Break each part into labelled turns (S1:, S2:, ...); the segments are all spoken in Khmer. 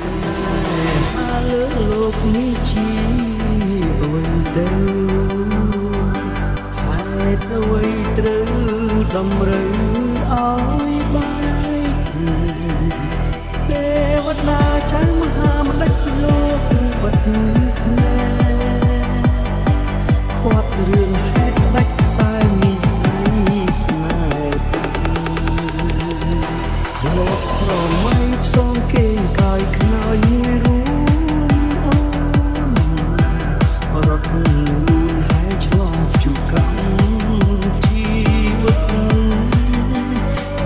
S1: ស្នេហាលើលោកនេះជាអ្វីទៅហេតុអ្វីត្រូវតម្រូវឲ្យបែកទេវតាចៅមហាបណ្ឌិតលោកបិទភ្នែកខាត់រឿងហេតុដាច់ខ្សែនិស័យស្នេហ៍ ធ្លាប់ស្រមៃផ្សងគេងកាយខ្នើយមួយរួមអូនរត់លូនហើយឆ្លងជួកម្មជីវិត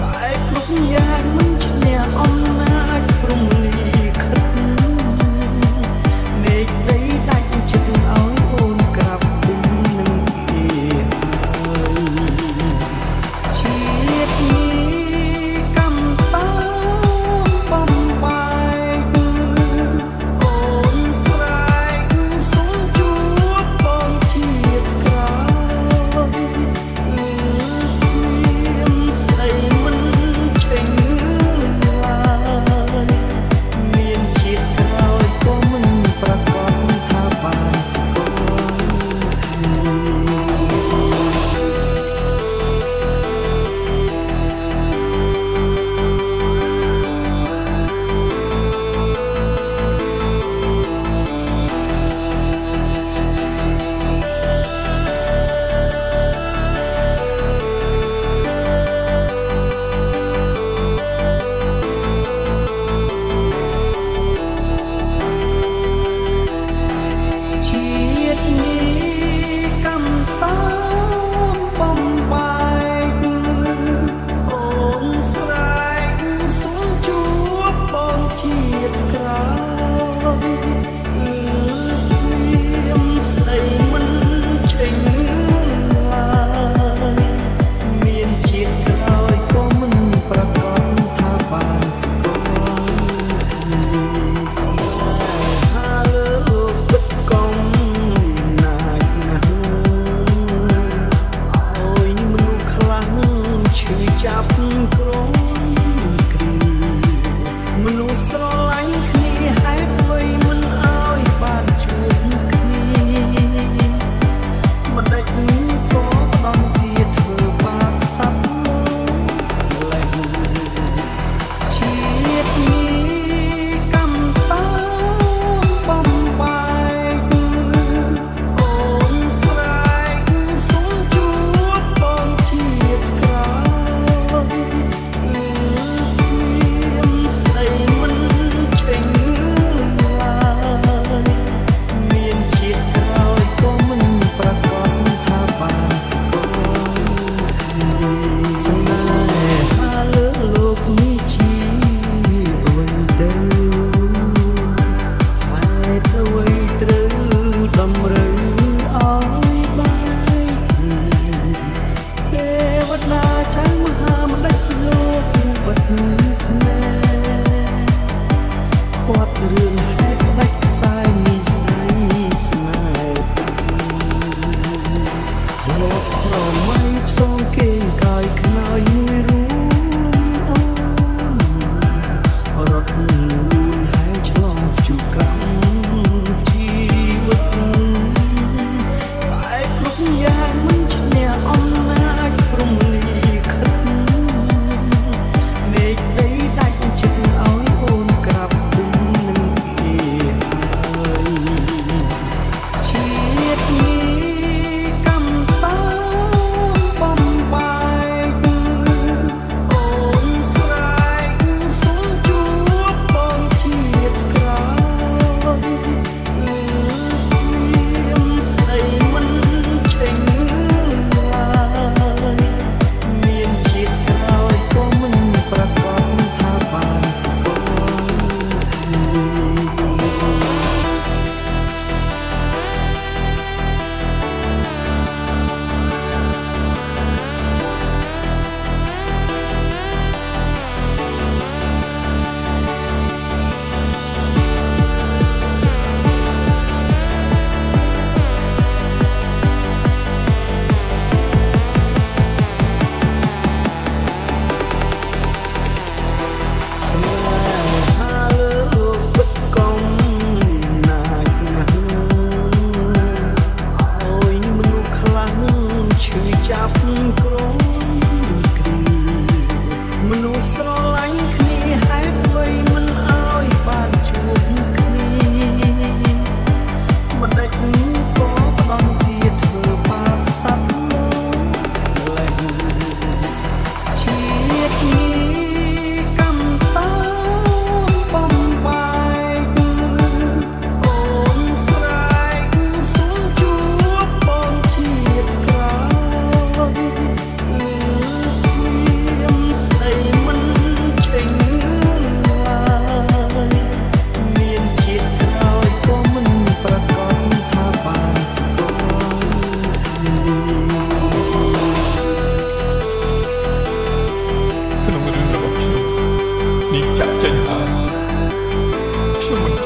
S1: តែគ្រប់យ៉ាងមិនឈ្នះអំណាចព្រំលិខិតមេឃដីដាច់ចិត្តឲ្យអូនក្រាបគុំនឹងគេហើយ ជាតិនេះកម្មតាមបំបែកអូនស្រែកសុំជួបបងជាតិក្រោយអឺព្រាមស្ដីមិនឆេងឡើយមានជាតិក្រោយក៏មិនប្រកាសថាបានស្គាល់គ្នា ជាតិនេះកម្មតាមបំបែកអូនស្រែកសុំជួបបងជាតិក្រោយអឺព្រាមស្ដីមិនឆេងឡើយមានជាតិក្រោយក៏មិនប្រកាសថាបានស្គាល់គ្នាស្នេហាលើលោកពិតកំណាចណាស់ឲ្យមនុស្សខ្លះឈឺចាប់ក្រំគ្រាមនុស្សស្រឡាញ់គ្នាហេតុអ្វីមិនឲ្យបានជួបគ្នា មិនដេចក៏ដំទាធ្វើបាបសត្វលេះជាតិនេះកម្មតាមបំបែកអូនស្រែកសុំជួបបងជាតិក្រោយអឺព្រាមស្ដីមិនឆេងឡើយ មានជាតិក្រោយក៏មិនប្រកាសថាបានស្គាល់គ្នាស្នេហាលើលោកនេះជាអ្វីទៅហេតុអ្វីត្រូវតម្រូវឲ្យបែកទេវតាចៅមហាបណ្ឌិតលោកបិទភ្នែក ខាត់រឿងហេតុដាច់ខ្សែនិស័យស្នេហ៍ធ្លាប់ស្រមៃផ្សងគេងកាយខ្នើយមួយរួមអូនរត់លូនហើយឆ្លងជួកម្មជីវិតតែគ្រប់យ៉ាងមិនឈ្នះអំណាចព្រំលិខិត មេឃដីដាច់ចិត្តឲ្យអូនក្រាបគុំនឹងគេហើយជាតិនេះកម្មតាមបំបែកអូនស្រែកសុំជួបបង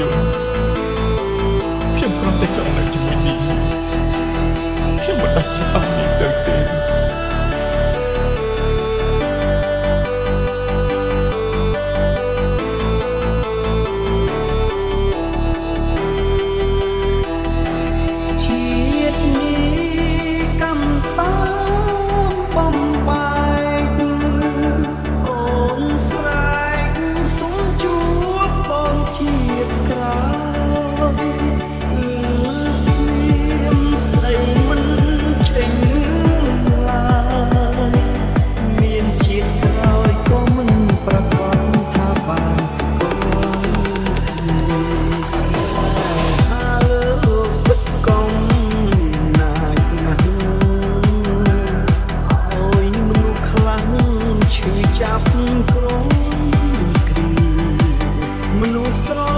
S2: យល់ខ្ញុំគ្រាន់តែចង់នៅជាមួយនាងខ្ញុំមិនដាច់ចិត្តអស់នាងទៅទេ
S1: ជាតិនេះកម្មតាមបំបែកអូនស្រែកសុំជួបបងជាតិក្រោយអឺព្រាមស្ដីមិនចេញឡើយមានជាតិក្រោយក៏មិនប្រកបថាបានស្គាល់គ្នាស្នេហាលើលោកពិតកុំណាចណាស់ឲ្យមនុស្សខ្លាំងឈឺចាប់ក្រុមគ្រាមនុស្សស្រ